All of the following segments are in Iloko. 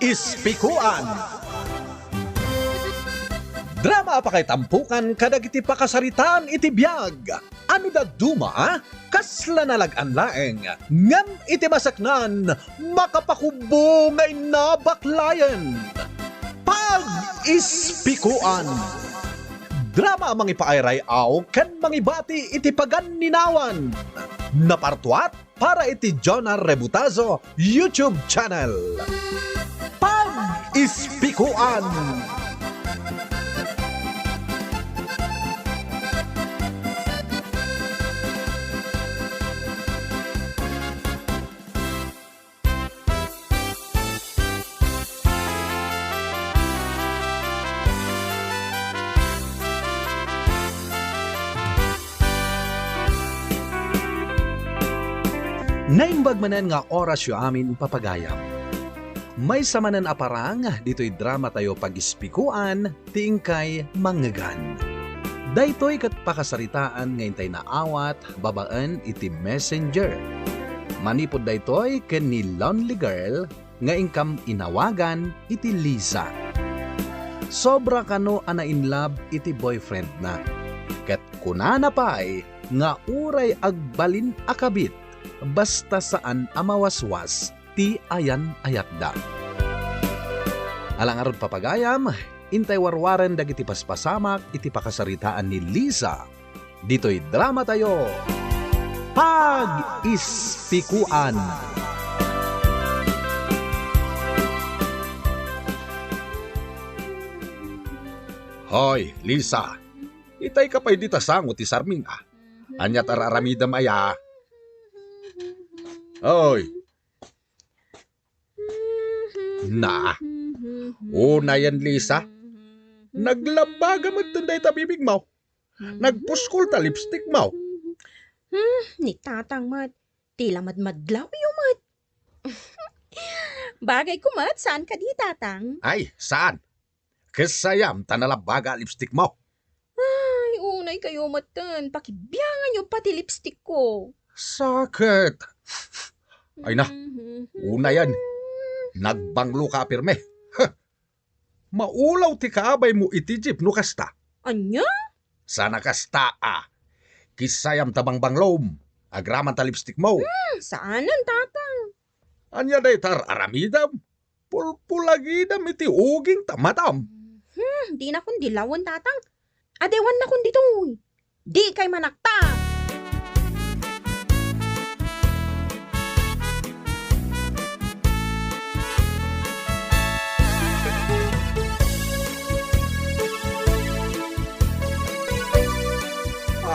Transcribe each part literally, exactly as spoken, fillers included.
Ispikuan. Drama a pakaitampukan kadagiti pakasaritaan iti biag. Ano dadduma, a? Kasla nalag-an laeng, ngem iti maseknan, makapakubbo nga inna baklayen. Pag-ispikuan. Drama a mangipaayray-aw ken mangibati iti paganninawan. Napartuat para iti Jonah Rebutazo YouTube channel. Pag-ispikuan! Naimbag manen nga orasyo amin, papagayam. Maysa manen a parang ditoy dramatayo Pag-ispikuan ti inkay mangngegan. Daytoy ket pakasaritaan nga intay naawat babaen iti messenger. Manipud daytoy ken ni Lonely Girl nga inkam inawagan iti Lisa. Sobra kano a na-inlove iti boyfriendna. Ket kunana pay nga uray agbalin a kabit, basta saan a mawaswas ti ayan-ayatda. Ala ngarud, papagayam, intay warwaren dagiti paspasamak iti pakasaritaan ni Lisa ditoy dramatayo, Pag-ispikuan. Hoy, Lisa, itay ka pay dita sango ti sarming, a. Ania ti ar-aramidem aya? Hoy, na, unayen, Lisa. Naglambaga met dayta bibigmo. Nagpuskol ta lipstickmo. Hmm, ni Tatang met, tila madmadlawyo met. Bagayko met, saan kadi, Tatang? Ay, saan? Kasayam ta nalambaga a lipstickmo. Ay, unay kayo metten. Pakibianganyo pay ti lipstickko. Sakit. Ay na, unayen. Nagbanglo ka a pirme. Huh. Maulaw ti kaabaymo iti jeep no kasta. Ania? Saan a kasta, a. Kasayam ta bangbanglom. Agraman ta lipstickmo. Hmm, saanen, Tatang. Ania dayta ar-aramidem? Pulpulagidem iti uging ta matam. Hmm, dinakon dilawen, Tatang. Adewannakon ditoy. Dikay manakta.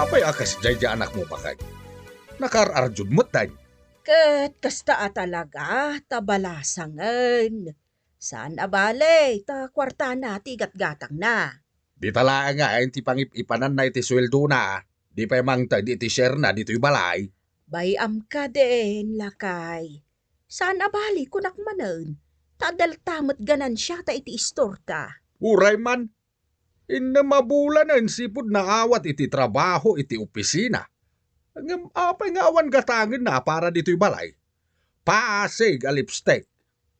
Apay a kasdiay ti anakmo, baket? Nakaar-ardiod metten. Ket kasta a talaga ta balasangen. Saan a bale, ta kuartana ti gatgatangna. Dita laeng nga intay pangip-ipananna iti sueldona, di pay mangted iti sharena ditoy balay. Bay-am kadin, lakay. Saan a bale, kunak manen, ta adda latta met ganansiata iti istorta. Uray man, innem a bulanen sipud naawat iti trabaho iti opisina. Ngem apay nga awan gatangenna a para ditoy balay? Pasig a lipstick.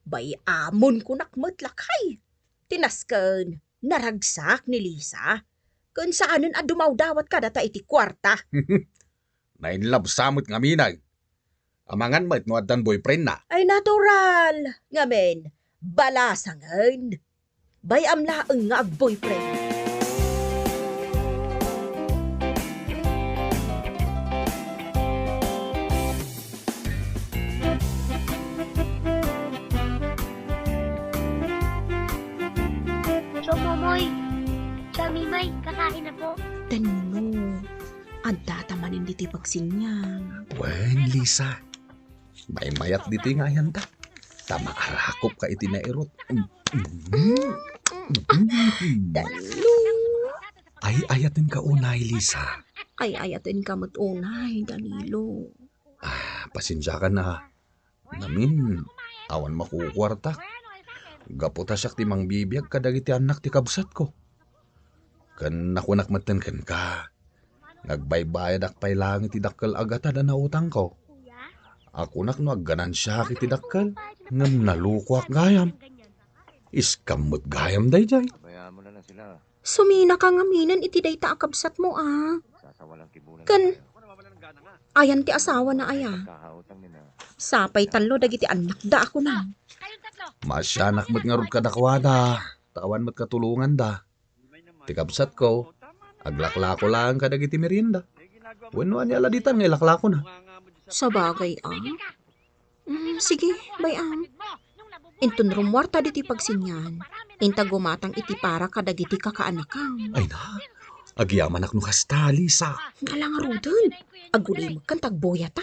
Bay-amon, kunak met, lakay. Ti nasken, naragsak ni Lisa. Ken saanen a dumawdawat kadata iti kuarta. Nainlove sa met ngamin, ay. Amangan met no addan boyfriendna. Ay, natural. Ngamin, balasangen. Bay-am laeng nga agboyfriend. Tio Momoy, Tio Mimay, kakain na po. Danilo, adda ta manen ditoy pagsinyag. Wen, Lisa. Maymayat ditoy nga ayanta. Ta maarakop ka iti nairut. Danilo. Ay-ayaten ka unay, Lisa. Ay-ayaten ka met unay, Danilo. Ah, pasensiakan a. Ngamin, awan makukuartak. Gapu ta siak ti mangbibiag kadagiti annak ti kabsatko. Ken nakunak metten kenka, nga agbaybayadak pay laeng iti dakkel a gatad a nautangko. A kunak no agganansiaak iti dakkel, ngem nalukoak gayam. Scam met gayam daydiay. Suminaka ngaminen iti dayta a kabsatmo, a. Ken, ayan ti asawana, aya? Sapay tallo dagiti annakda a kunam. Maasianak met ngarud kadakuada, ta awan met katulonganda. Ti kabsatko, aglaklako laeng kadagiti merienda. Wenno ania la ditan nga ilaklakona? Sabagay, a. Mm, sige, bay-am. Inton rummuarta ditoy pagsinian, inta gumatang iti para kadagiti kakaanakam. Ay na, agyamanak no kasta, Lisa. Ala ngaruden, agulimekkan ta agbuyata.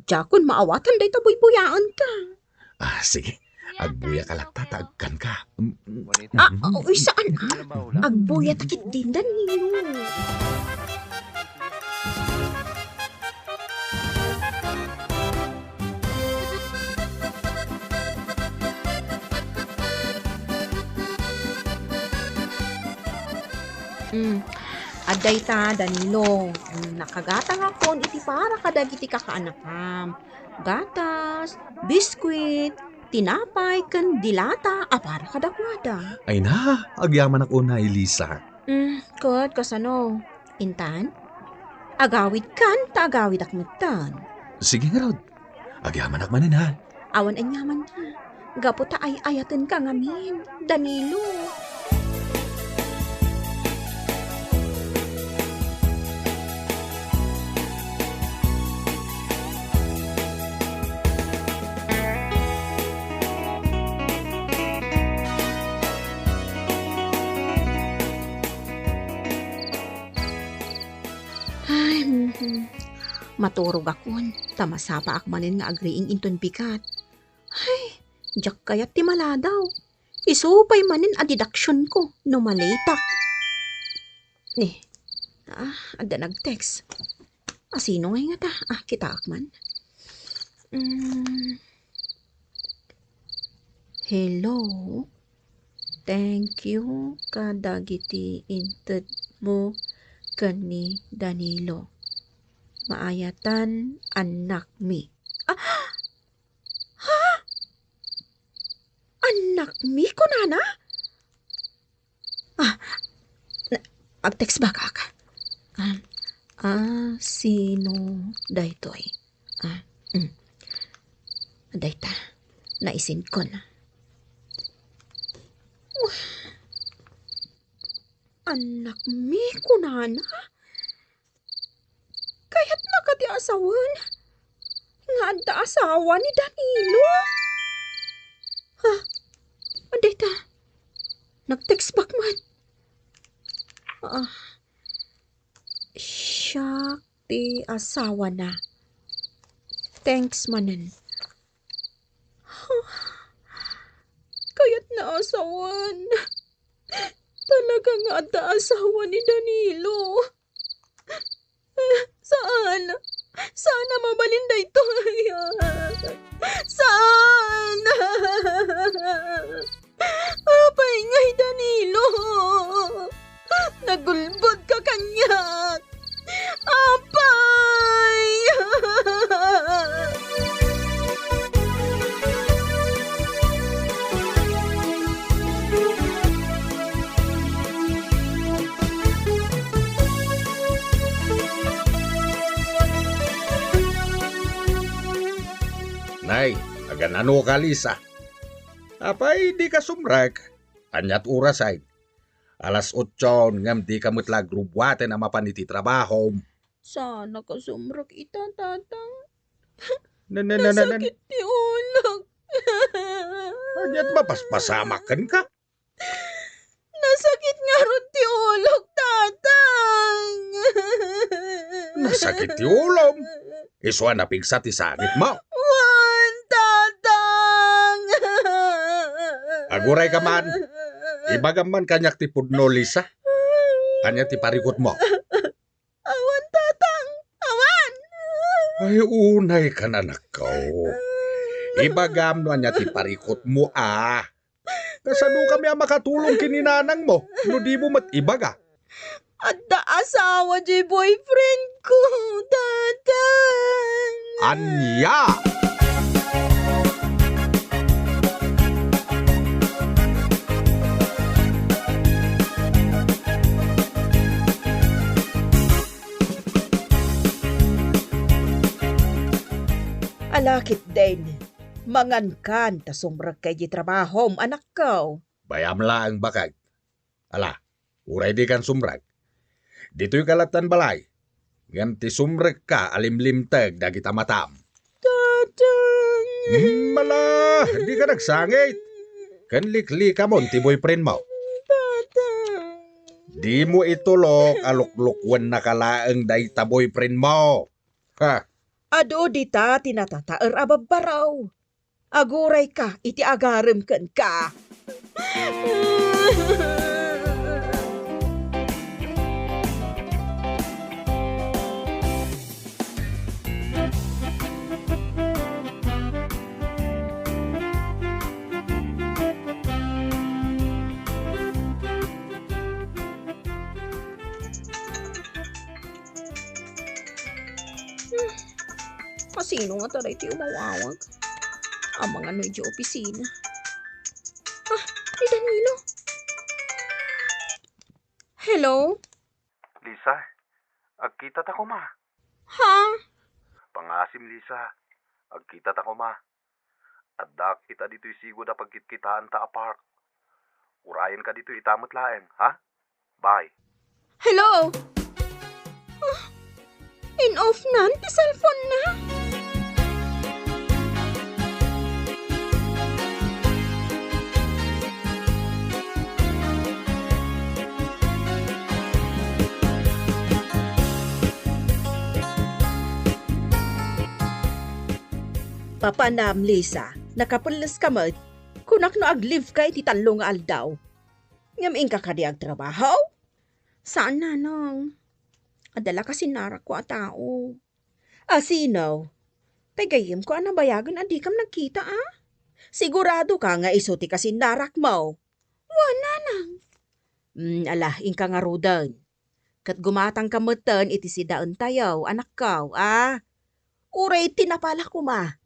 Diakon maawatan dayta buybuyaenta. Ah, sige. Agbuyaka latta ta agkanka. Mm, mm. Ah, mm. Oo, saan, a. Agbuyata ketdin, Danilo. Mm. Adda ita, Danilo. Mm, nakagatangakon iti para kadagiti kakaanakam. Gatas, biskuit, tinapay, ken dilata a para kadakuada. Ay na, agyamanak unay, Lisa. Mm, ket kasano? Intan? Agawidkan ta agawidak metten. Sige ngarud. Agyamanak manen, ha? Awan aniaman, ha? Gapu ta ay-ayatenka ngamin, Danilo. Ay, mhm. Maturogakon, ta masapaak manen nga agriing inton bigat. Ay, diak kayat ti maladaw. Isu pay manen a deductionko no maletak. Ni, ah, adda nag-text. A, sino ngay ngata? Ah, kitaak man. Mm. Hello? Thank you kadagiti intedmo ken ni Danilo. Maayatan annakmi. Ah! Ha? Annakmi kunana? Ah, na, ag-text back ak. Ah, ah, sino daytoy? Ah, mm. Dayta, naisendkon. Annakmi kunana? Kayatna kadi a sawen nga adda asawa ni Danilo? Ha? Dayta, nag-text back man. Ah, siak ti asawana. Thanks manen. Huh? Kayatna a sawen. Talaga nga adda asawa ni Danilo. Saan. Saan a mabalin daytoy. Saan. Apay ngay, Danilo? Nagulbodka kaniak. Apay! Nay, agan-anoka, Lisa? Apay, dika sumrek? Aniat' orasay? Alas otson, ngem dika met la agrubbuaten a mapan iti trabahom. Saanka sumrek ita, Tatang? Na, na, na, na, na. Nasakit ti ulok. Aniat' mapaspasamak kenka? Nasakit ngarud ti ulok, Tatang. Nasakit ti ulom? Isu a napigsa ti sakitmo? Wen, Tatang. Agurayka man. Ibagam man kaniak ti pudno, Lisa. Ania ti parikutmo? Awan, Tatang. Awan. Ay, unaykan, anakko. Ibagam no ania ti parikutmo, a. Kasanokami a makatulong ken ni nanangmo no dimo met ibaga? Adda asawa diay boyfriendko, Tatang. Ania? Ala ketdin, mangankan ta sumrekka iti trabahom, anakko. Bayam laeng, bakek. Ala, uray dikan sumrek, ditoyka lattan balay. Ngem ti sumrekka a limlimteg dagita matam. Tatang! Hmm, ala, dika nagsangit. Ken liklikamon ti boyfriendmo. Tatang! Dimo itulok a luklukennaka laeng dayta boyfriendmo. Ha? Adu dita ti natataer a babbaraw. Agurayka iti agarem kenka. Hmm, asino ngata daytoy umawawag? Amangan no idiay opisina. Ah, ni Danilo. Hello? Lisa, agkita ta koma. Ha? Pangasim, Lisa. Agkita ta koma. Adda kita ditoy sigud a pagkitkitaanta a park. Urayenka ditoy ita met laeng, ha? Bye. Hello? Ah, in-off nan ti cellphone na? Papanam, Lisa, nakapelleska met. Kunak no ag-leave ka iti tallo nga aldaw. Ngem inka kadi agtrabaho? Saan, nanang. Adda la kasinnarakko a tao. Asino? Tay gayyemko a nabayagen a dikam nagkita, a? Sigurado ka nga isu ti kasinnarakmo? Wen, nanang. Mm, ala, inka ngaruden. Ket gumatangka metten iti sidaentayo, anakko, a? Uray tinapa la koma,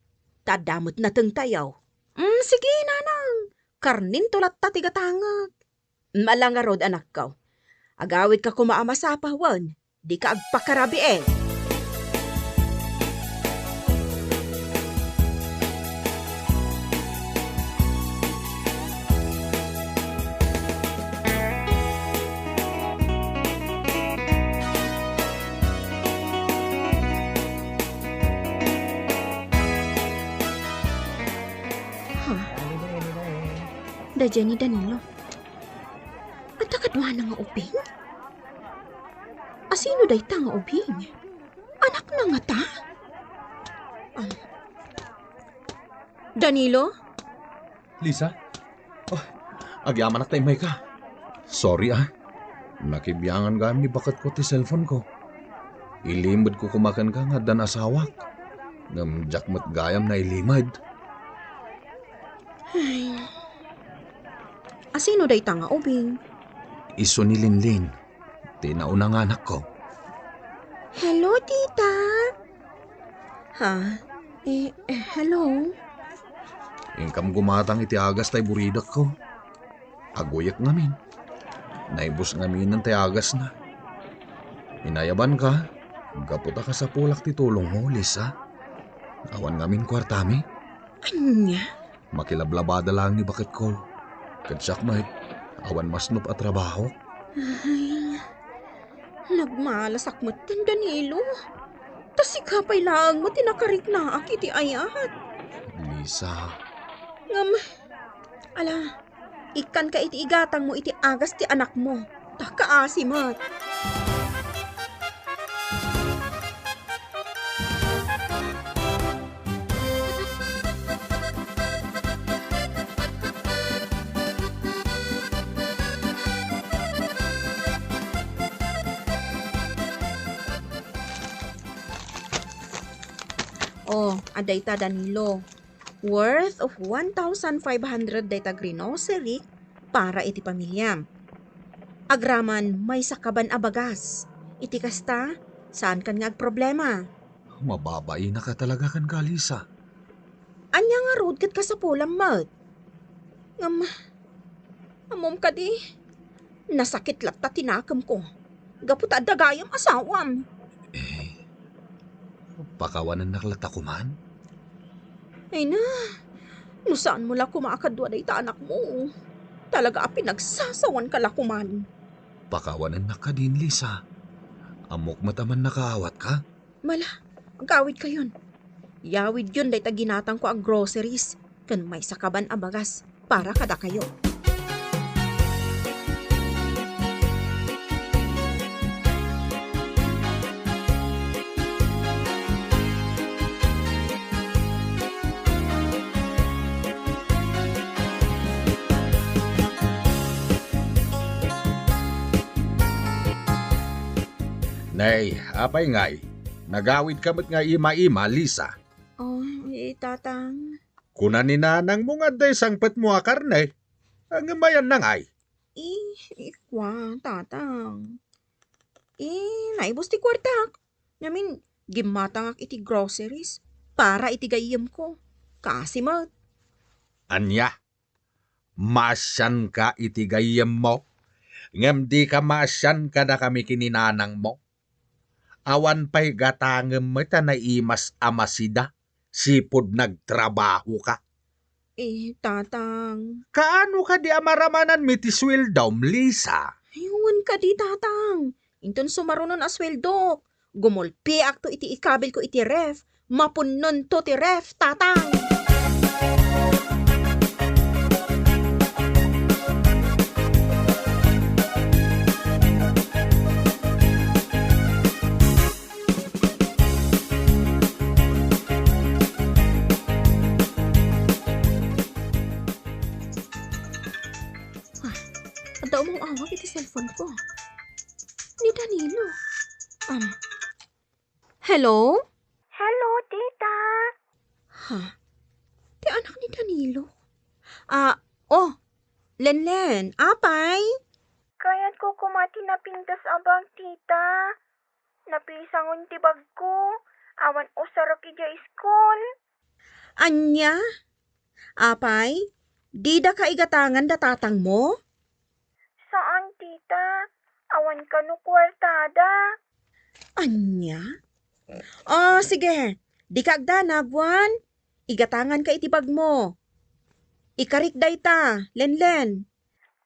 ta adda met natengtayo. Mm, sige, nanang. Karnento latta ti gatangek. Mm, ala ngarud, anakko. Agawidka koma a masapa, wen dika agpakarabii. Ha? Daydiay ni Danilo. Adda kaduana nga ubing? Asino dayta nga ubing? Anakna ngata? Ah. Danilo? Lisa? Oh, agyamanak ta immayka. Sorry, a. Nakibiangan gayam ni baketko ti cellphone-ko. Ilimedko koma kenka nga addan asawak. Ngem diak met gayam nailimad. Ay. Asino dayta nga ubing? Isu ni Linlin, ti nauna nga anakko. Hello, tita. Ha? Eh, eh, hello? Inkam gumatang iti agas tay buridekko. Aguyek ngamin. Naibus ngaminen tay agasna. Inayabanka, gapu ta kasapulak ti tulongmo, Lisa. Awan ngamin kuartami. Ania? Makilablabada laeng ni baketko. Ket siak met, awan masnop a trabaho. Ay, nagmalasak met ken Danilo. Ta sika pay laeng met ti nakariknaak iti ayat. Lisa. Ngem, ala, ikkanka iti igatangmo iti agas ti anakmo. Ta kaasi met. Oh, adda ita, Danilo. Worth of one thousand five hundred dayta grocery para iti pamiliam. Agraman maysa kaban a bagas. Iti kasta, saankan nga agproblema. Mababainaka talaga kenka, Lisa. Ania ngarud ket kasapulam met? Ngem, ammom kadi, nasakit latta ti nakemko gapu ta adda gayam asawam. Eh, pakawanennak latta koman? Ay na, no saanmo la koma a kadua dayta anakmo, talaga a pinagsasawanka la koman. Pakawanennak kadin, Lisa. Ammok met a mannakaawatka. Mala, agawidkayon. Yawidyon dayta ginatangko a groceries ken maysakaban a bagas para kadakayo. Nay, apay ngay? Nagawidka met nga ima-ima, Lisa. Oh, eh, Tatang. Kuna ni nanangmo nga adda sangpetmo a karne. Ngem ayanna ngay? Eh, ikua, Tatang. Eh, naibus ti kuartak. Ngamin, gimmatangak iti groceries para iti gayyemko. Kasi met. Ania? Maasianka iti gayyemmo, ngem dika maasian kadakami ken ni nanangmo? Awan pay gatangem met a naimas a masida, sipud nagtrabahoka. Eh, Tatang. Kaano kadi a maramananmi ti sueldom, Lisa? Ay, wen kadi, Tatang. Inton sumarunon a sueldok, gumulpiakto iti ikabilko iti ref. Mapunnonto ti ref, Tatang! Ah, adda umaw-awag iti cellphone ko. Ni Danilo. Um, hello? Hello, tita. Ha? Ti anak ni Danilo? Ah, oh, Lenlen, apay? Kayatko koma ti napintas a bag, tita. Napisangon ti bagko. Awan usarek idiay school. Ania? Apay, didaka igatangan da tatangmo? Saan, tita. Awan kano kuartada. Ania? Ah, sige. Dika agdanag, wen. Igatanganka iti bagmo. Ikarik dayta, Lenlen.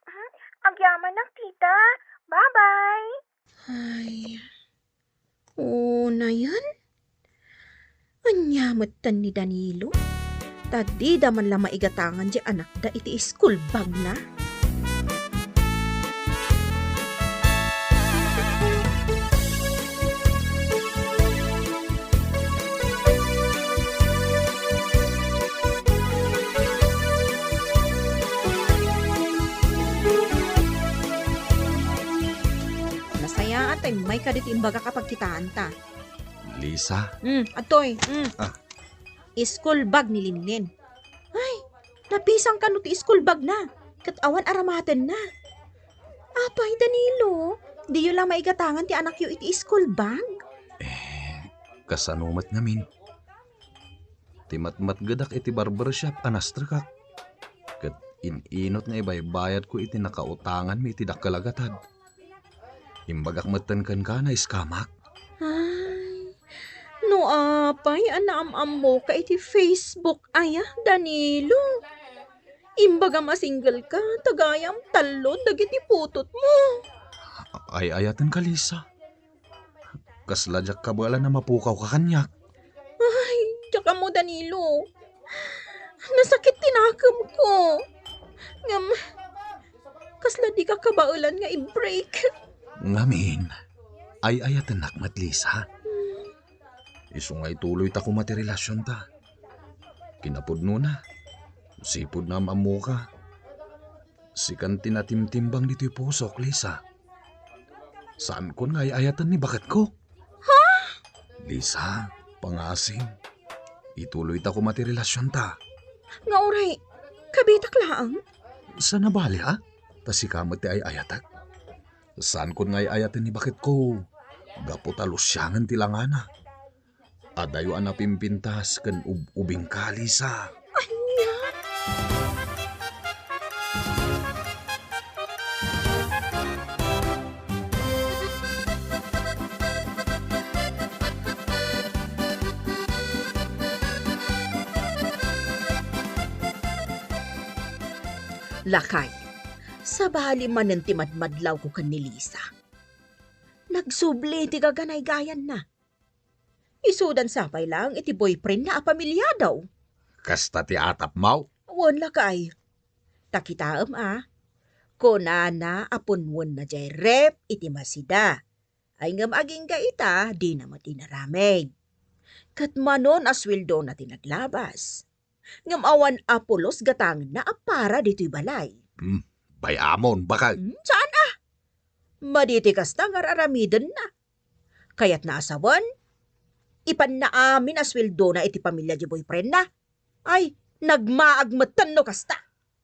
Hmm, agyamanak, tita. Bye-bye. Ay, unayen? Ania metten ni Danilo? Ta dida man la maigatangan ti anakda iti school bagna? Nasayaat ta immayka ditoy imbagak a pagkitaanta. Lisa? Mm, adtoy. Mm. Ah. School bag ni Linlin. Ay, napisang kano ti school bagna, ket awan aramatenna. Apay, Danilo, diyo la maigatangan ti anakyo iti school bag? Eh, kasano met ngamin? Ti matmatgedak iti barbershop a nastrekak, ket in-inut nga ibaybayadko iti nakautanganmi iti dakkel a gatad. Imbagak metten kenka, naiskamak. Ay, no apay a naam-ammoka iti Facebook aya, Danilo? Imbagam a single ka, ta gayam tallo dagiti putotmo. Ay-ayatenka, Lisa. Kasla diak kabaelan a mapukawka kaniak. Ay, diak ammo, Danilo. Nasakit ti nakemko. Ngem, kasla dika kabaelan nga i-break. Ngamin, ay-ayatennak met, Lisa. Hmm. Isu nga ituloyta koma ti relasionta. Kinapudnona, sipud naam-ammoka. Sikan ti natimtimbang ditoy pusok, Lisa. Saankon nga ay-ayaten ni baketko. Ha? Lisa, pangasim. Ituloyta koma ti relasionta. Nga uray, kabitak laeng? Saan a bale, a? Ta sika met ti ay-ayatek. Saankon nga ay-ayaten ni baketko. Gapu ta lusiangen ti langana. Adayo a napimpintas ken ub-ubingka, Lisa. Ania? Lakay, sabali manen ti madmadlawko ken ni Lisa. Nagsubli ti gaganaygayanna. Isudan sa pay laeng iti boyfriendna a pamiliada. Kasta ti atapmo? Wen, lakay. Ta kitaem a, kunana a punwenna diay ref iti masida. Ay ngem agingga ita, dina met inaramid. Ket manon a sueldona ti naglabas. Ngem awan a pulos gatangenna a para ditoy balay. Hmm, bay-amon, baket. Hmm, saan a? Madi ti kasta nga ar-aramidenna. Kayatna a sawen, ipanna amin a sueldona iti pamilia ti boyfriendna. Ay, nagmaag metten no kasta.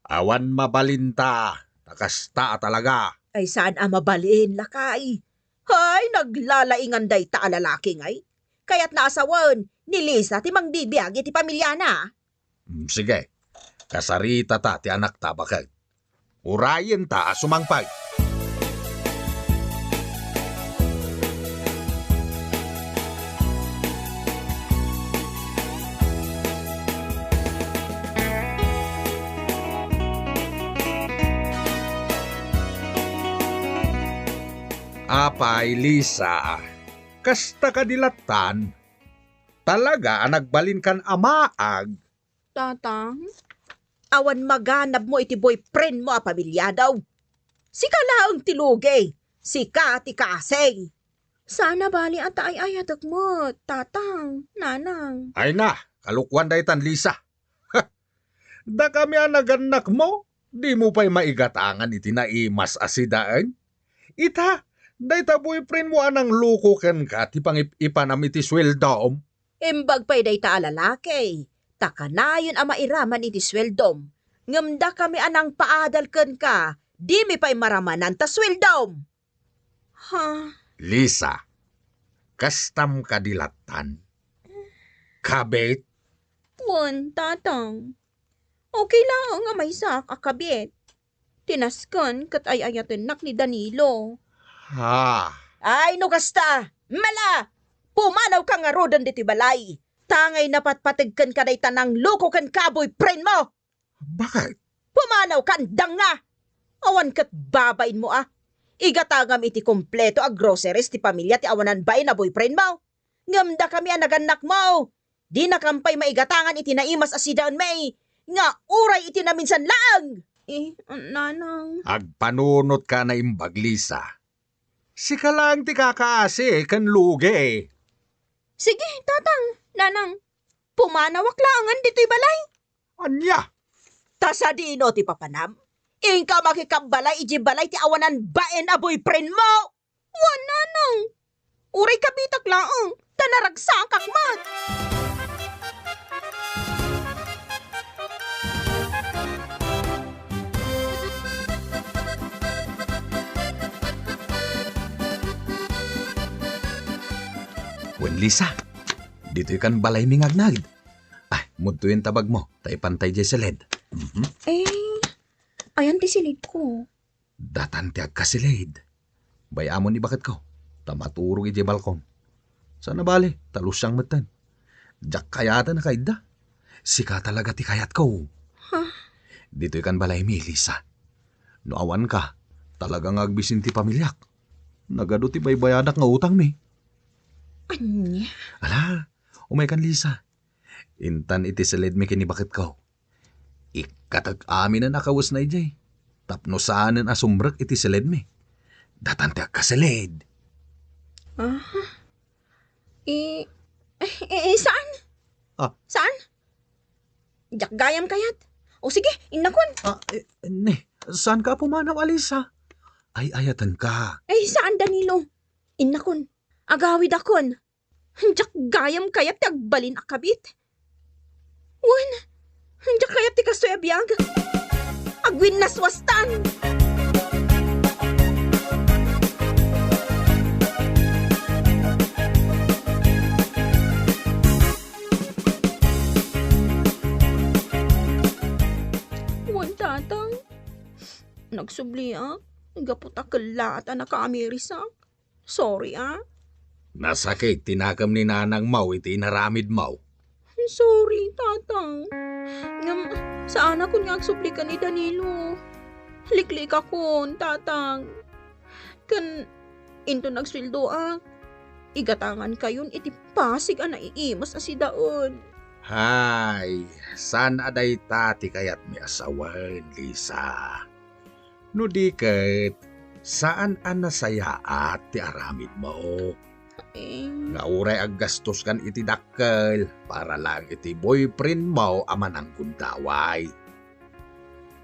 Awan mabalinta, ta kasta a talaga. Ay, saan a mabalin, lakay? Hay, naglalaingan dayta a lalaki, ngay. Kayatna a sawen, ni Lisa ti mangbibiag iti pamiliana. Mm, sige. Kasaritata ti anakta, baket. Urayenta a sumangpet. Apay, Lisa, kasta kadi lattan? Talaga a nagbalinkan a maag? Tatang, awan maganabmo iti boyfriendmo a pamiliada. Sika laeng ti lugi, sika ti kaasi. Saan a bali a ta ay-ayatek met, Tatang, Nanang. Ay na, kalokuan daytan, Lisa. Dakami a nagannakmo, dimo pay maigatangan iti naimas a sidaen? Ita, dayta boyfriendmo a nangloko kenka ti pangip-ipanam iti sueldom? Imbag pay dayta a lalaki, ta kanayon a mairaman iti sueldom, ngem dakami a nangpaadal kenka, dimi pay maramanan ta sueldom. Ha? Lisa, kastam kadi lattan? Kabit? Wen, Tatang. Okay laeng a maysaak a kabit. Ti nasken ket ay-ayatennak ni Danilo. Ha? Ay, no kasta, mala! Pumanawka ngaruden ditoy balay. Tangay napatpateg kenka dayta nangloko kenka a boyfriendmo. Bakit? Pumanawka, andang nga! Awan ket babainmo a. Igatangam iti kompleto a groceries ti pamilia ti awanan bain a boyfriendmo. Ngem dakami a nagannakmo, dinakam pay maigatangan iti naimas a sidaenmi, nga uray iti naminsan laeng. Eh, Nanang. Agpanunotka a naimbag, Lisa. Sika laeng ti kakaasi ken lugi. Sige, Tatang, Nanang. Pumanawak laengen ditoy balay. Ania? Ta sadino ti papanam? Inka makikabbalay iti balay ti awanan bain a boyfriendmo. Wen, Nanang. Uray kabitak laeng, ta naragsakak met. Wen, Lisa, ditoy kan balaymi nga agnagid. Ay, mudtoyen ta bagmo, ta ipantay diay siled. Mhm. Eh, ayan ti siled ko. Datan ti agkasiled. Bay-amon ni baketko, ta maturog idiay balkon. Saan a bali, ta lusiang metten. Diak kayaten a kaidda. Sika talaga ti kayatko. Ha? Ditoy kan balaymi, Lisa. No awanka, talaga nga agbisin ti pamiliak. Nagadu ti baybayadak nga utangmi. Ania? Ala, umay kan, Lisa. Intan iti siledmi ken ni baketko. Ikkatek aminen a kawesna idiay. Tapno saanen a sumrek iti siledmi. Datan ti agkasiled. Ah? I, i, i, saan? Ah. Saan? Diak gayam kayat. O sige, innakon. Ah, eh, ne, saanka a pumanaw, Lisa? Ay-ayatenka. Ay, saan, Danilo? Innakon. Agawidakon. Diak gayam kayat ti agbalin a kabit. Wen, diak kayat ti kastoy a biag. Agwinnaswastan! Wen, Tatang, nagsubliak gapu ta kellaat a nakaamirisak. Sorry, a. Nasakit ti nakem ni nanangmo iti inaramidmo. Sorry, Tatang. Ngem, saanakon nga agsubli ken ni Danilo. Liklikakon, Tatang. Ken inton agsueldoak, igatangankayon iti pasig a naiimus a sidaon. Hay, saan a dayta ti kayatmi a sawen, Lisa. No di ket, saan a nasayaat ti aramidmo. Eh. Nga uray aggastos kan iti dakkel para lang iti boyfriend mo a mananggundaway.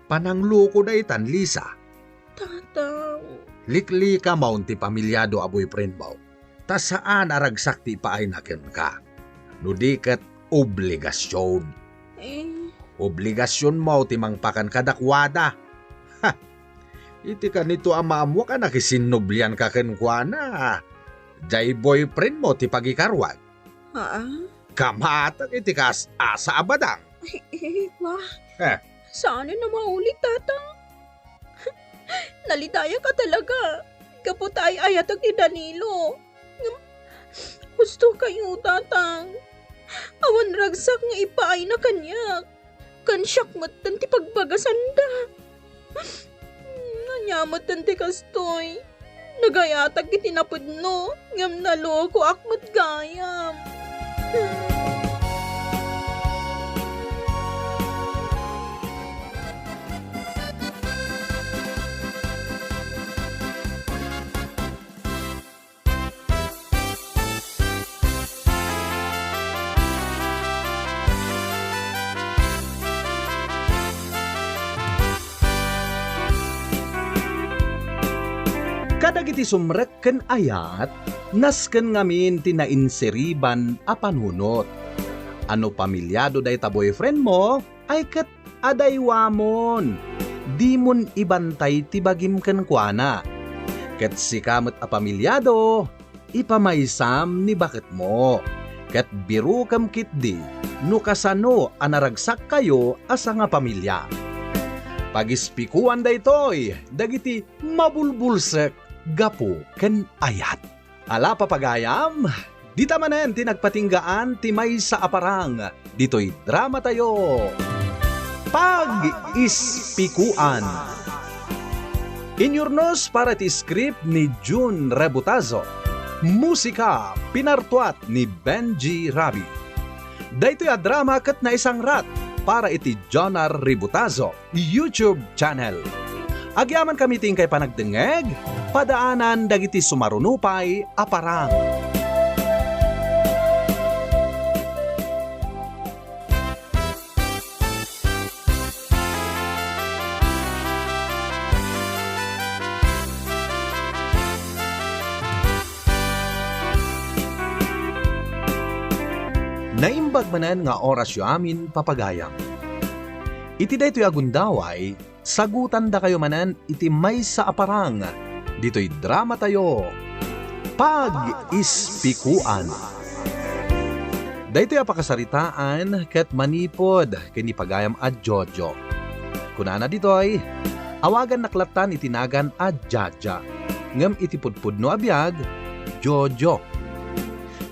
Panangloko daytan, Lisa. Tatang. Liklikamon ti pamilyado a boyfriend mo. Ta saan a ragsak ti ipaayna kenka. No di ket obligasyon. Eh. Obligasyonmo ti mangpakan kadakuada. Ha! Iti kanito a maammoak a nakisinnublianka kenkuana, diay boyfriend mo ti pagikaruag. Haa? Kamatek iti kaas-asa a badang. Eh, eh, wa. Eh. Saan a maulit, Tatang? Nalitayak a talaga. Gapu ta ay-ayatek ni Danilo. Ngem, husto kayo, Tatang. Awan ragsak nga ipaayna kaniak. Ken siak metten ti pagbagasanda. Ania metten ti kastoy? Nagayatak iti napudno, ngem nalokoak met gayam. Kadagiti sumrek ken ayat, nasken ngamin ti nainsiriban a panunot. A no pamilyado dayta boyfriend mo, ay ket adaywamon. Dimon ibantay ti bagim kenkuana. Ket sika met a pamilyado, ipamaysam ni baketmo. Ket birukem ketdi no kasano a naragsakkayo a sangapamilia. Pagispikoan daytoy dagiti mabulbulsek gapu ken ayat. Ala, papagayam, dita manen ti nagpatinggaan ti maysa a parang ditoy dramatayo, Pag-ispikoan. Inyurnos para ti script ni Jun Rebutazo. Musika, pinartuat ni Benji Rabi. Daytoy a drama ket naisangrat para iti Jonar Rebutazo YouTube channel. Agyamankami ti inkay panagdengngeg, padaanan dagiti sumaruno pay a parang. Naimbag manen nga orasyo amin, papagayam. Iti daytoy a gundaway, sagutandakayo manen iti maysa a parang ditoy dramatayo, Pag-ispikoan. Daytoy a pakasaritaan ket manipud ken ni pagayam a Jojo. Kunana ditoy, awagannak lattan iti nagan a Jaja, ngem iti pudpudno a biag, Jojo.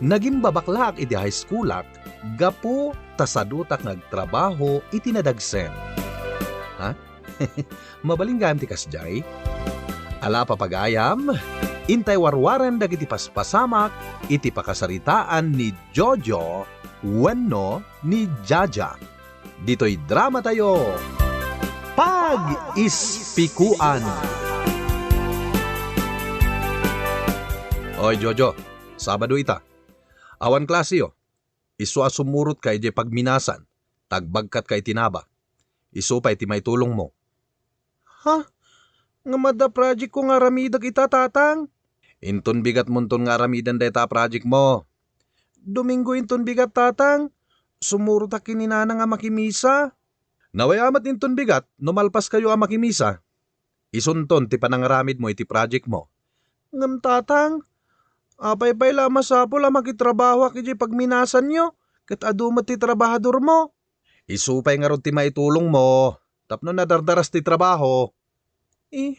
Nagimbabaklaak iti high schoolak gapu ta sadutak nga agtrabaho iti nadagsen. Ha? Mabalin gayam ti kasdiay? Ala, papagayam, intay warwaren dagiti paspasamak iti pakasaritaan ni Jojo wenno ni Jaja. Ditoy dramatayo, Pag-ispikoan. Oy, Jojo, Sabado ita. Awan klaseyo. Isu a sumurotka idiay pagminasan, ta agbagkatka iti naba. Isu pay ti maitulongmo. Ha? Ngem adda projectko nga aramidek ita, Tatang? Inton bigatmonton nga aramiden dayta a projectmo. Domingo inton bigat, Tatang. Sumurotak ken ni Nanang a makimisa. Nawayamet inton bigat no malpaskayo a makimisa. Isunton ti panangaramidmo iti projectmo. Ngem, Tatang, apay pay la a masapul a makitrabahoak idiay pagminasanyo ket adu met ti trabahadormo? Isu pay ngarud ti maitulongmo tapno nadardaras ti trabaho. Eh,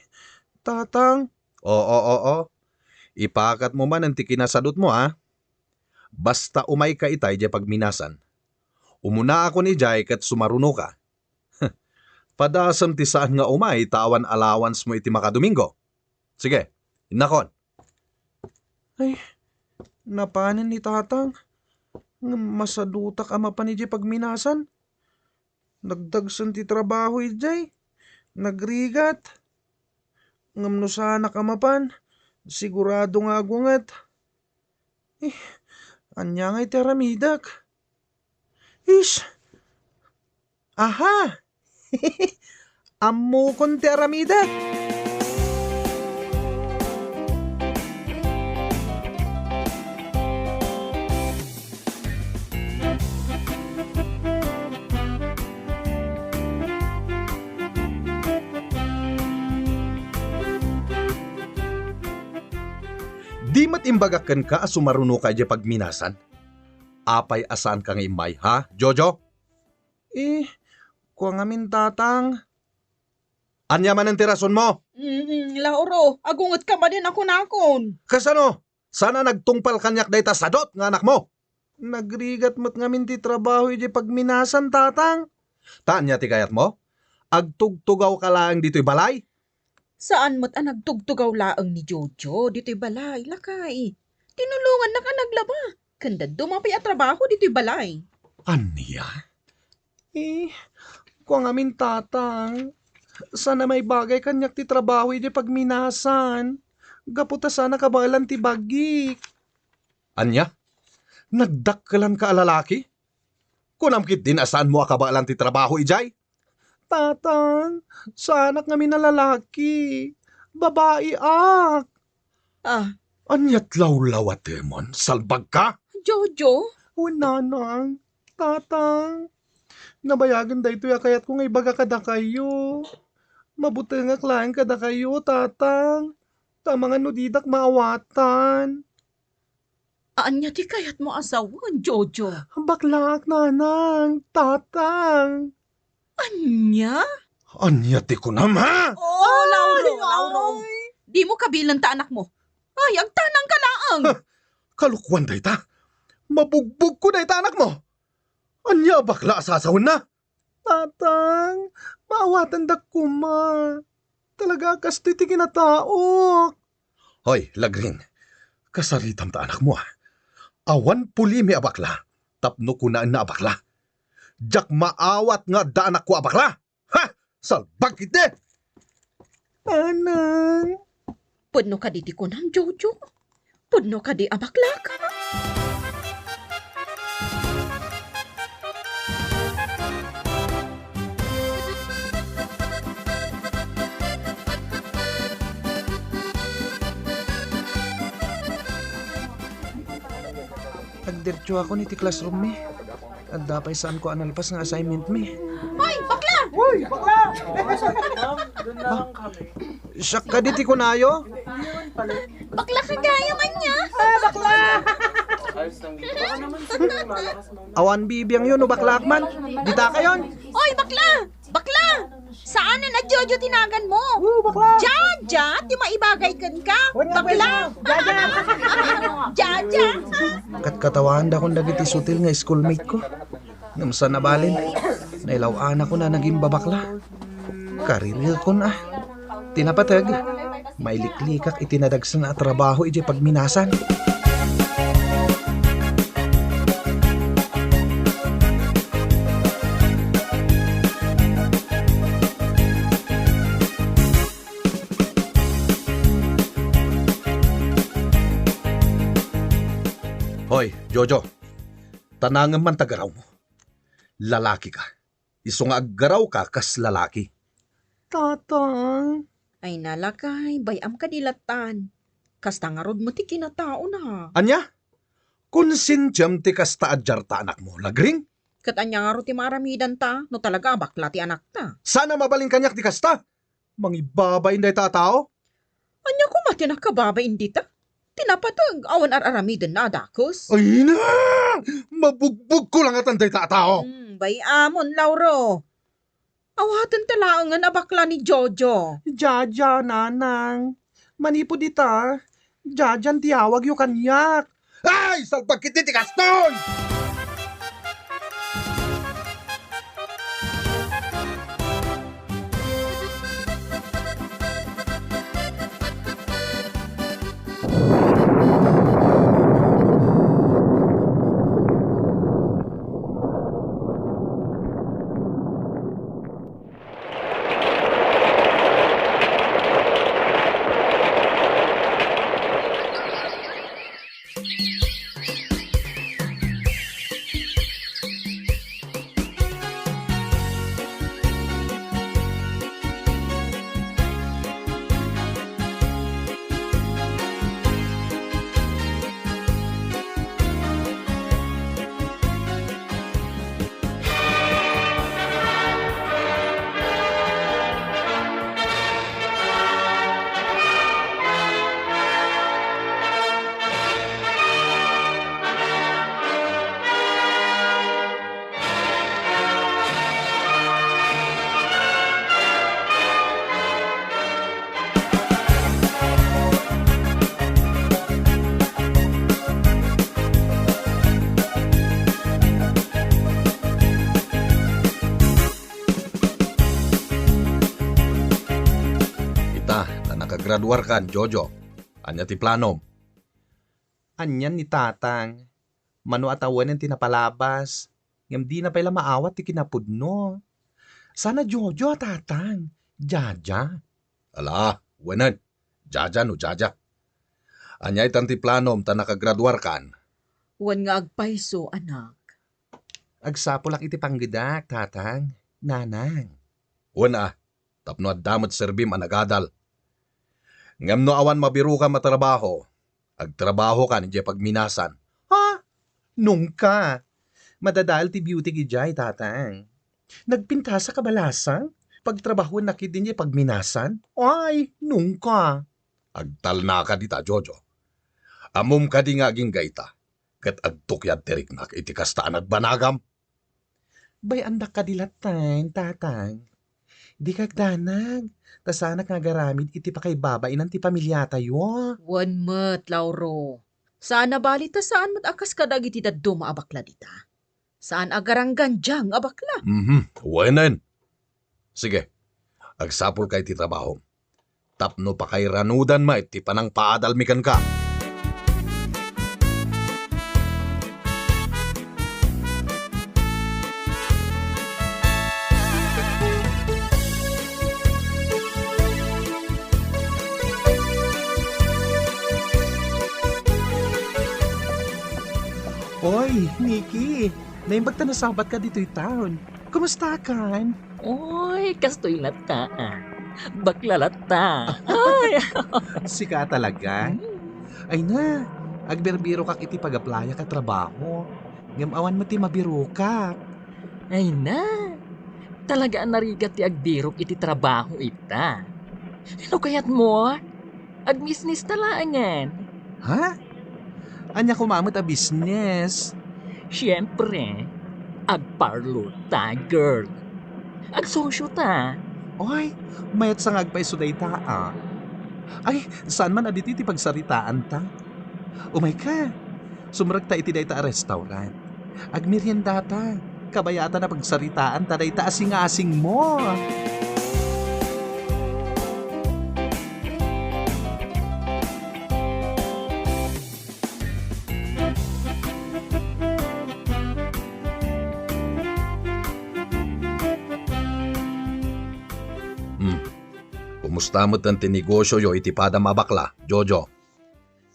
Tatang. Oo, oo. Ipakatmo manen ti kinasadutmo, a. Basta umayka ita idiay pagminasan. Umunaakon idiay ket sumarunoka. Padasem ti saan nga umay ta awan allowance mo iti makadomingo. Sige, innakon. Ay, napanen ni Tatang. Ngem masadutak a mapan idiay pagminasan. Nagdagsen ti trabaho idiay. Nagrigat. Ngem no saanak a mapan, sigurado nga agunget. Eh, ania nga iti aramidek? Ish! Aha! Ammokon ti aramidek! Di met imbagak kenka a sumarunoka idiay pagminasan? Apay a saanka nga immay, ha, Jojo? Eh, kua ngamin, Tatang. Ania manen ti rasonmo? Mm, Lauro, agungetka manen a kunakon. Kasano? Saan a nagtungpal kaniak dayta sadut nga anakmo? Nagrigat met ngamin ti trabaho idiay pagminasan, Tatang. Ta ania ti kayatmo? Agtugtugawka laeng ditoy balay? Saan met a nagtugtugaw laeng ni Jojo ditoy balay, lakay. Tinulongannak a naglaba. Ken dadduma pay a trabaho ditoy balay. Ania? Eh, kua ngamin, Tatang. Saan a maibagay kaniak ti trabaho idiay pagminasan. Gapu ta saan a kabaelan ti bagik. Ania? Nagdakkelanka a lalaki? Kunam ketdin a saanmo a kabaelan ti trabaho idiay? Tatang, saanak ngamin a lalaki. Babaiak. Ah. Aniat lawlawatemon? Salbagka? Jojo? Wen, Nanang. Tatang. Nabayagen daytoy a kayatko nga ibaga kadakayo. Mabutengak laeng kadakayo, Tatang. Ta amangan no didak maawatan. Ania ti kayatmo a sawen, Jojo? Baklaak, Nanang, Tatang. Ania? Ania ti kunam, ha? Oh, Lauro, Ay, Lauro. Ay. Dimo kabilen ta anakmo. Ay, agtanangka laeng. Ha? Kalokuan dayta. Mabugbogko dayta anakmo. Ania a bakla a sasawenna? Tatang, maawatandak koma. Talaga a kastoy ti kinataok. Hoy, Lagring, kasaritam ta anakmo, a. Awan pulimi a bakla, tapno kunaenna a bakla. Diak maawat nga adda anakko a bakla. Ha? Salbag ketdi! Nanang. Pudno kadi ti kunam, Jojo? Pudno kadi a baklaka? Agdiretsoakon iti classroom mi. Adda pay saanko a nalpas nga assignment mi. Hoy, bakla! Uy, bakla! Ha? Siak kadi ti kunayo? Bakla ka gayam ania? Ah, bakla! Awan bibiangyo no baklaak man. Ditakayon. Oy, bakla! Bakla! Saan a Jojo ti naganmo? Oh, bakla! Jaja ti maibagay kenka. Wen nga, bakla! Wen nga. Jaja! Jaja! Katkatawaandakon dagiti sutil nga schoolmate ko. Ngem saan a balin, nailaw-anakon a nagimbabakla. Kaririekon a. Ti napateg, mailiklikak iti nadagsen a trabaho idiay pagminasan. Hoy, Jojo, tanangem man ta garawmo. Lalaki ka. Isu nga aggarawka kas lalaki. Tatang. Ay, nalakay, bay-am kadi lattan. Kasta ngarud met ti kinataona. Ania? Konsensiam ti kasta a diarta anakmo, Lagring? Ket ania ngarud ti maaramidanta no talaga a bakla ti anakta? Saan a mabalin kaniak ti kasta? Mangibabain dayta a tao? Ania koma ti nakababain dita? Ti napateg, awan ar-aramidenna a dakes. Ay na! Mabugbogko la ngatan dayta a tao! Hmm, bay-amon, Lauro. Awaten ta laengen a bakla ni Jojo. Jaja, Nanang. Manipud ita, Jajan ti awagyo kaniak. Ay! Salbag ketdi ti kastoy! nakagraduarkan, Jojo. Ania ti planom? Anian ni Tatang. Mano a tawen ti napalabas, ngem dina pay la maawat ti kinapudno. Sana Jojo a Tatang, Jaja. Ala, wenen. Jaja no Jaja. Ania itan ti planom ta nakagraduarkan? Wen nga agpayso, anak. Agsapulak iti panggedak, Tatang, Nanang. Wen a, tapno adda met serbim a nagadal. Ngem no awan mabirokam a trabaho, agtrabahokan idiay pagminasan. Ha? Nungka! Madadael ti biotik idiay, Tatang. Nagpintasak a balasang? Pagtrabahoennak idiay pagminasan? Ay, nungka! Agtalnaka dita, Jojo. Ammom kadi nga agingga ita, ket agtukyad ti riknak iti kasta a nagbanagam? Bay-andak kadi latten, Tatang. Dika agdanag, ta saanak nga agaramid iti pakaibabainan ti pamiliatayo. Wen met, Lauro. Saan a bali ta saan met a kas kadagiti dadduma a bakla dita. Saan a garanggandiang a bakla. Mhm, wenen. Sige, agsapulka iti trabahom. Tapno pakairanudan met ti panangpaadalmi kenka. Oy, Nikki, naimbag ta nasabatka ditoy town. Kumustakan? Oy, kastoy latta, ah. Bakla latta. Ay! Sika talaga? Hmm. Ay na, agbirbirokak iti pag-applyak a trabaho. Ngem awan met ti mabirokak. Ay na, talaga a narigat ti agbirok iti trabaho ita. No kayatmo, agmisnista laengen. Ha? Ania koma met a business? Siempre, agparlor ta, girl. Agsosyo ta. Oy, mayat sa nga agpayso dayta, ah. Ay, saan man a ditoy ti pagsaritaanta. Umayka, sumrekta iti dayta a restaurant. Agmeriendata. Kabayatan a pagsaritaanta dayta a singasingmo. Hmm. Kumusta met ti negosioyo iti padam a bakla, Jojo?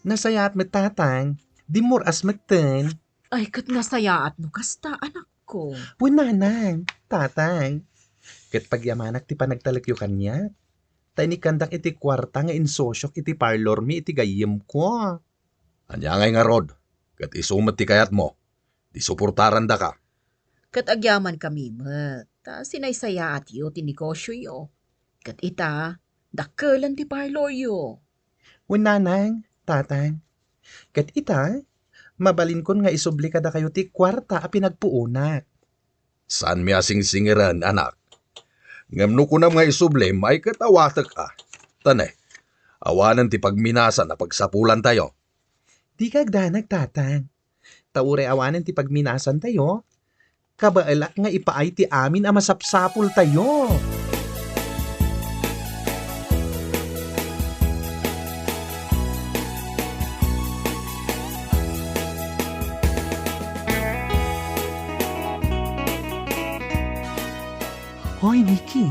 Nasayaat met, Tatang. Dimmuras metten. Ay, ket nasayaat no kasta, anakko. Wen, Nanang, Tatang. Ket pagyamanak ti panagtalekyo kaniak. Ta inikkandak iti kuarta nga insosyok iti parlormi iti gayyemko. Ania ngay ngarud? Ket isu met ti kayatmo. Ti suportarandaka. Ket agyamankami met, ta sinaysayaatyo ti negosioyo. Ket ita, dakkelen ti parloryo. Wen, Nanang, Tatang. Ket ita, mabalinkon nga isubli kadakayo ti kuarta a pinagpuonak. Saanmi a singsingiren, anak. Ngem no kunam nga isublim, ay ket awatek a. Ta ne, awanen ti pagminasan a pagsapulantayo. Dika agdanag, Tatang. Ta uray awanen ti pagminasantayo, kabaelak nga ipaay ti amin a masapsapultayo. Hoy, Nikki,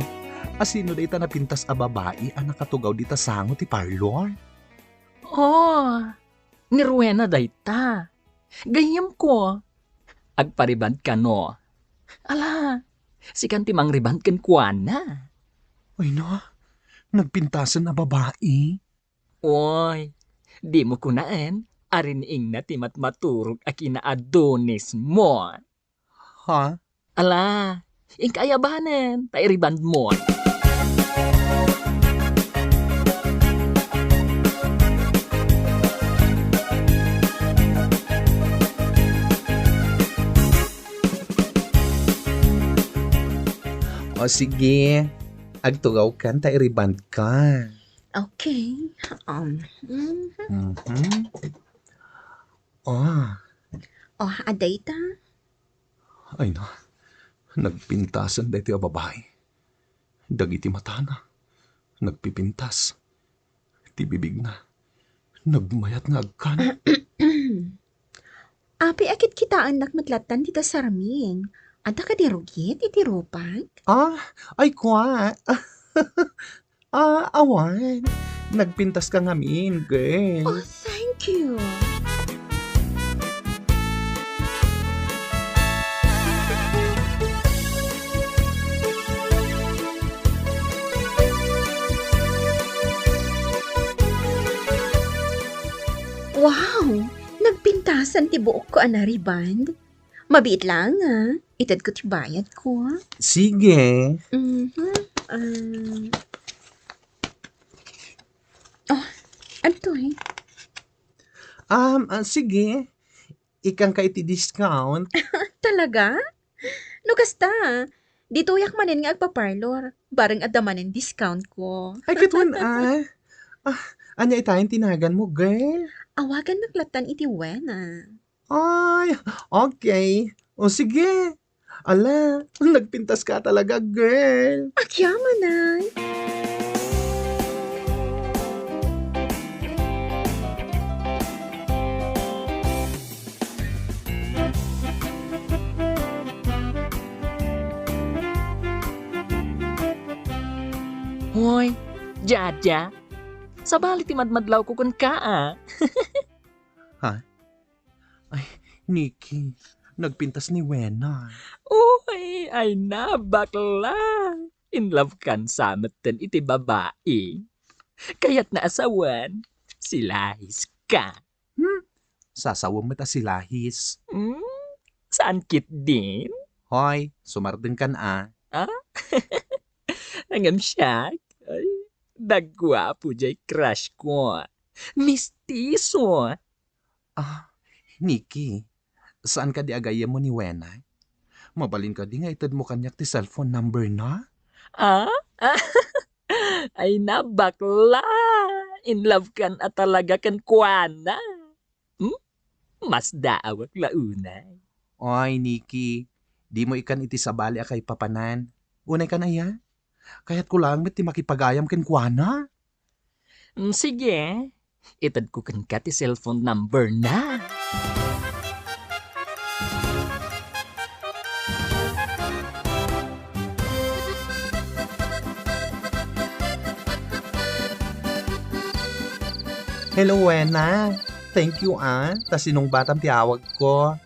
asino dayta napintas a babai a nakatugaw dita sango ti parlor? Oh, ni Rowena dayta. Gayyemko. Agparibandka no. Ala, sikan ti mangriband kenkuana. Ay na, nagpintasen a babai. Oy, dimo kunaen a riing-ingna ti matmaturog a kina-Adonis mo. Ha? Ala, inka ayabanen, ta iribandmo. O sige, agtugawkan ta iribandka. Okay. Um, mhm. Mhm. Oh. Oh, adda ita? Ay na, nagpintasen daytoy a babai. Dagiti matana, nagpipintas. Ibibigna. Nagmayat nga agkan. Apay a kitkitaennak met lattan dita sarming. Adda kadi rugit iti rupak? Ah, ay, kua. Ah, awan. Nagpintaska ngamin, girl. Oh, thank you. Wow! Nagpintasan ti buokko a na-rebond. Mabiit laeng, ah. Itedko ti bayadko. Sige. Mhm. Ah. Oh, adtoy. Um, ah, sige. Ikanka iti discount. Talaga? No kasta, ditoyak manen nga agpa-parlor. Bareng adda manen discountko. Ay, ket wen, ah. Ah, ania itayen ti naganmo, girl? Awagannak lattan iti Wena. Ay, okay. O sige. Ala, nagpintaska talaga, girl. Agyamanak. Hoy, Jaja, sabali ti madmadlawko kenka, a. Ha? Ay, Nikki, nagpintas ni Wena. Uy, ay na, bakla. In love kan sa metten iti babai. Kayatna a sawen, silahiska. Hmm? Sasawem met a silahis. Hmm? Saan ketdin? Hoy, sumardengkan a. Ah? Ngem siak, ay, dagguapo jay crush ko. Mistiso. Ah, Nikki, saan kadi a gayyemmo ni Wena? Mabalin kadi nga itedmo kaniak ti cellphone number na? Ah? Ay na, bakla! In love kan a talaga kenkuana. Hmm? Masdaawak la unay. Oy, Nikki, dimo ikan iti sabali a kaipapanan. Unay kan aya? Kayatko laeng met ti makipagayam kenkuana. Mm, sige. Itedko kenka ti cellphone number na. Hello, Wena. Thank you, ah, ta sinungbatam ti awagko.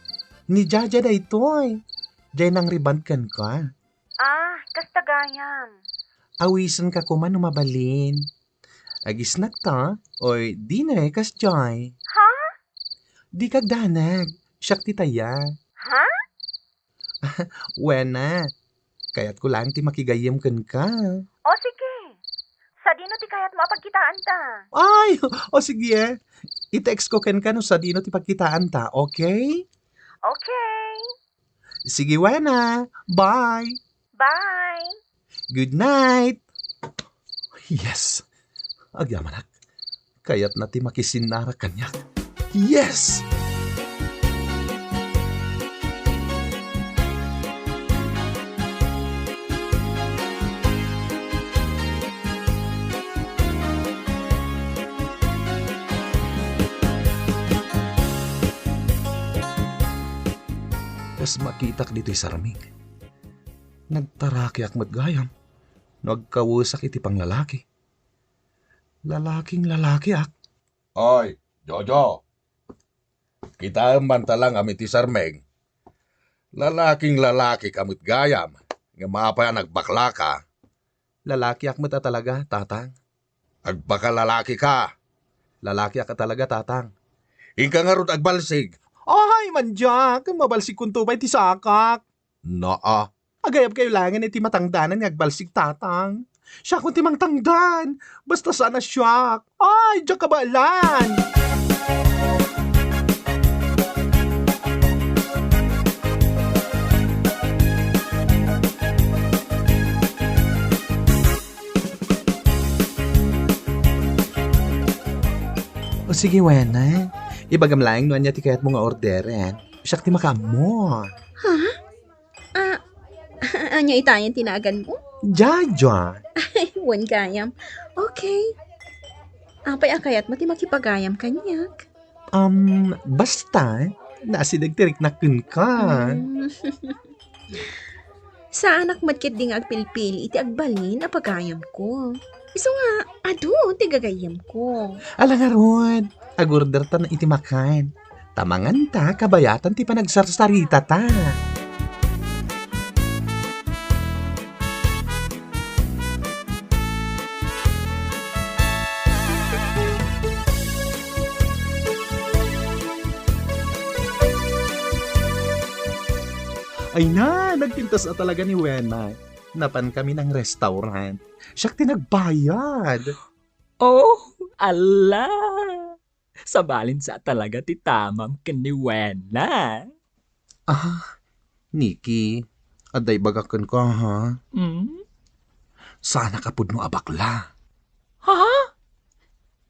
Ni Jaja daytoy. Jay nang-rebond kenka. Ah, kasta gayam. Awisenka koma no mabalin. Agisnak ta, or di ne, kasjay? Ha? Dika agdanag, siak ti taya. Ha? Wena, kayatko laeng ti makigayyem kenka. O sige, sadino ti kayatmo a pagkitaanta? Ay, o sige, i-text ko kenka no sadino ti pagkitaanta, okay? Okay. Sige, Wena. Bye. Bye. Good night. Yes. Agyamanak. Kayatna ti makisinnara kaniak. Yes! Kas makitak ditoy sarming, nagtarakiak met gayam no agkawesak iti panglalaki. Lalaking lalakiak. Oy, Jojo! Kitaem man ta la ngem iti sarming. Lalaking lalakika met gayam, ngem apay a nagbaklaka? Lalakiak met a talaga, Tatang. Agbakalalakika? Lalakiak a talaga, Tatang. Inka ngarud agbalsig. Ay, mandiak, mabalsigkonto pay ti sakak. Naa. Agayabkayo laengen iti matangdanan nga agbalsig, Tatang. Siakon ti mangtangdan. Basta saan a siak. Ay, diak kabaelan! O sige, Wena. Ibagam laeng no ania ti kayatmo nga orderen. Siak ti makaammo. Ha? Ah, ania itayen ti naganmo? Jaja. Ay, wen gayam. Okay. Apay a kayatmo ti makipagayam kaniak? Um, basta, naasideg ti riknak kenka. Mm. Saanak met ketdi nga agpilpili iti agbalin a pagayamko. Isu nga, adu ti gagayyemko. Ala ngarud, agordertan iti makan. Ta manganta, kabayatan ti panagsarsaritata. Ay na, nagpintas a talaga ni Wena. Napan kami ng restaurant. Siak ti nagbayad. Oh, ala! Sabalin sa talaga ti tamam ken ni Wena. Ah, Nikki, adda ibagak kenka, ha? Mm? Saanak a pudno a bakla. Ha?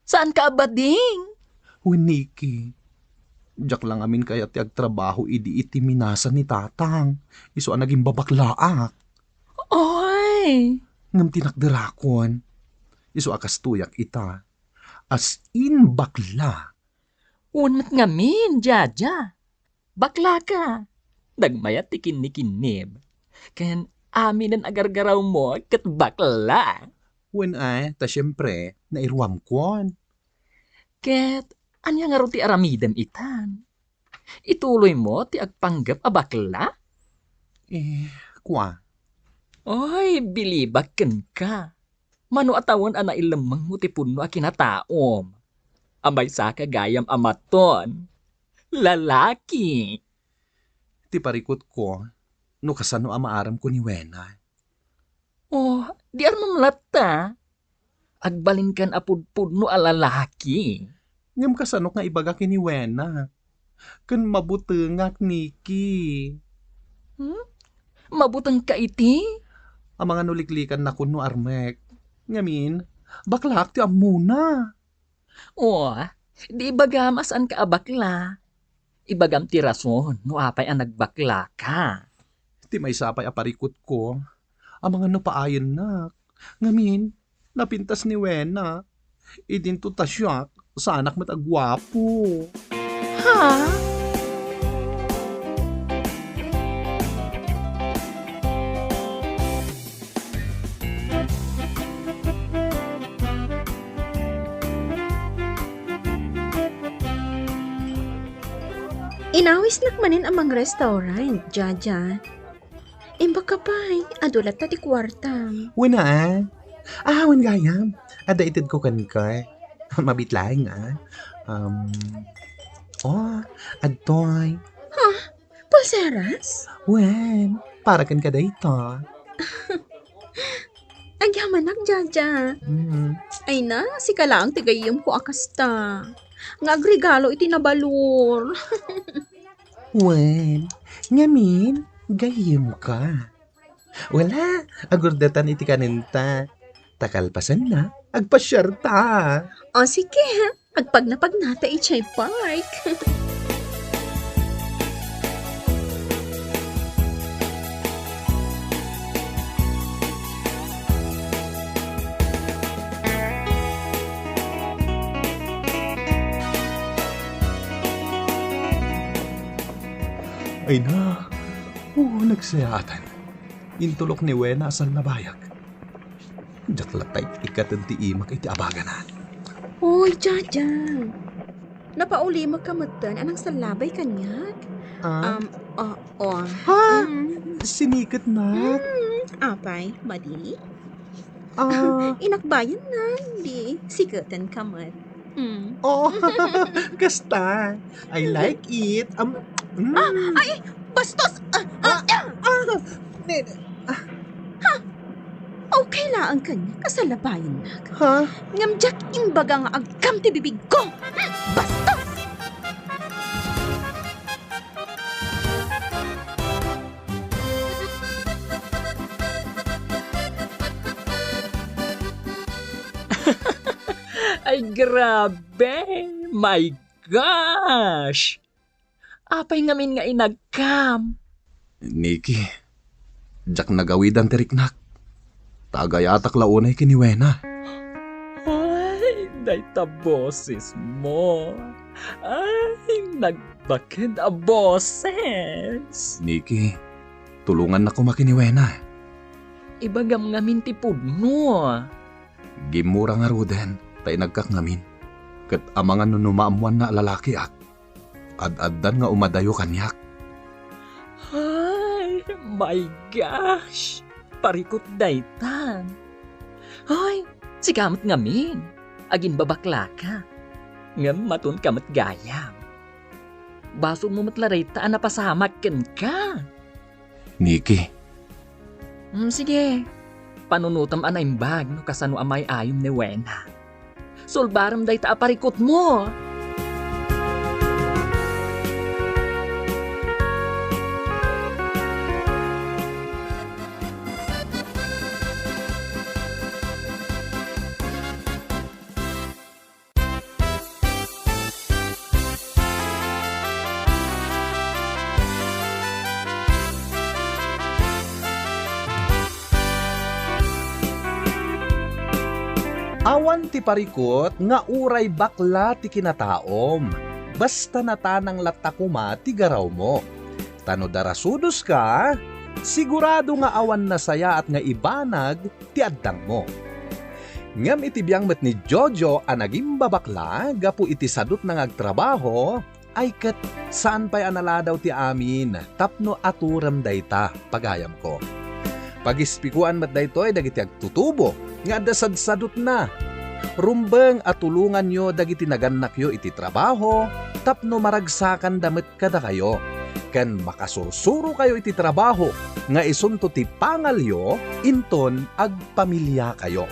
Saanka a bading? Wen, Nikki, diak la ngamin kayat ti agtrabaho idi iti minasa ni Tatang, isu a nagimbabaklaak. Oy! Ngem tinakderakon, isu a kastoyak ita. As in, bakla. Wen met ngamin, Jaja. Baklaka. Nagmayat ti kinnikinnib. Ken aminen a gargarawmo ket bakla. Wen ay, ta siempre, nairuamkon. Ket ania ngarud ti aramidem itan? Ituloymo ti agpanggep a bakla? Eh, kua. Oy, bilibak kenka. Mano a tawen a nailemmengmo ti pudno a kinataom. A maysaka gayam a maton. Lalaki. Ti parikutko, no kasano a maaremko ni Wena. Oh, di armem latta. Agbalinkan a pudpudno a lalaki. Ngem kasano nga ibaga ken ni Wena? Ken mabutengak, Nikki. Hmm? Mabutengka iti? Amangan no liklikannak no armek. Ngamin, baklaak ti ammona. Oh, di ibagam a saanka a bakla. Ibagam ti rason no apay a nagbaklaka. Ti maysa pay a parikutko, amangan no paayennak. Ngamin, napintas ni Wena. Idinto ta siak, saanak met a guapo. Ha? Inawisnak manen a mangrestaurant, Jaja. Imbagka pay, adu latta ti kuartam. Wen a. Ah, wen gayam. Adda itedko kenka. Mabit laeng, ah. Um, oh, adtoy. Ha? Pulseras? Wen, para kenka dayta. Agyamanak, Jaja. Mm. Ay na, sika laeng ti gayyemko a kasta. Nga agregalo iti nabalur. Wen, ngamin, gayyemka. Wala, agurdetan iti kanenta. Ta kalpasanna, agpasiarta. O, sige, agpagnapagnata idiay park. Ay na, oo, nagsayaatan. Intulok ni Wena a sallabayak. Diak latta ikkaten ti imak iti abagana. Oy, Jaja. Napaulimekka metten a nangsallabay kaniak? Ah? Um, oo. Ha? Mm. Siniketnak? Mm, apay, madi? Ah. Inakbayannak, di siketenka met. Mm. Oh, kasta. I like it. Um, mm. Ah, ay, bastos! Ah, ah, ah, ah, ne-, ah. Ha? Okay laeng kaniak a sallabayannak. Ha? Ngem diak imbaga nga aggam ti bibigko. Hmm, bastos! Ay, grabe! My gosh! Apay ngamin nga inagkam? Nikki, diak nagawidan ti riknak. Ta agayatak la unay ken ni Wena. Ay, dayta bosesmo. Ay, nagbaked a boses! Nikki, tulongannak koma ken ni Wena. Ibagam ngamin ti pudno. Gimmura ngaruden ta inagkak ngamin. Ket amangan no maammoanna a lalakiak, ad-addan nga umadayo kaniak. Ay, my gosh! Parikut daytan. Ay, sika met ngamin. Aginbabaklaka. Ngem matonka met gayam. Basolmo met la dayta a napasamak kenka. Nikki. Mm, sige. Panunotem a naimbag no kasano a may-ayom ni Wena. Sulbarem dayta a parikutmo. Awan ti parikut nga uray bakla ti kinataom, basta natanang latta koma ti garawmo. Ta no darasudoska, sigurado nga awan nasayaat nga ibanag ti addangmo. Ngem iti biang met ni Jojo a nagimbabakla gapu iti sadutna nga agtrabaho, ay ket saan pay a naladaw ti amin tapno aturem dayta, pagayamko. Pagispikoan met daytoy dagiti agtutubo nga adda sadsadutna. Rumbeng a tulonganyo dagiti nagannakyo iti trabaho tapno maragsakanda met kadakayo, ken makasursurokayo iti trabaho nga isunto ti pangalyo inton agpamiliakayo.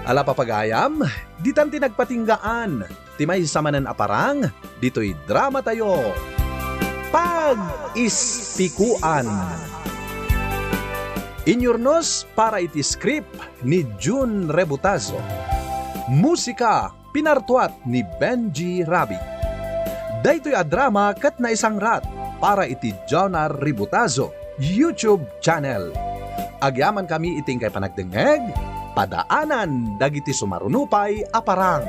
Ala, papagayam, ditan ti nagpatinggaan ti maysa manen a parang ditoy dramatayo, Pag-ispikoan. Inyurnos para iti script ni Jun Rebutazo. Musika, pinartuat ni Benji Rabi. Daytoy a drama ket naisangrat para iti Jonar Rebutazo YouTube channel. Agyamankami iti inkay panagdengngeg, padaanan dagiti sumaruno pay a parang.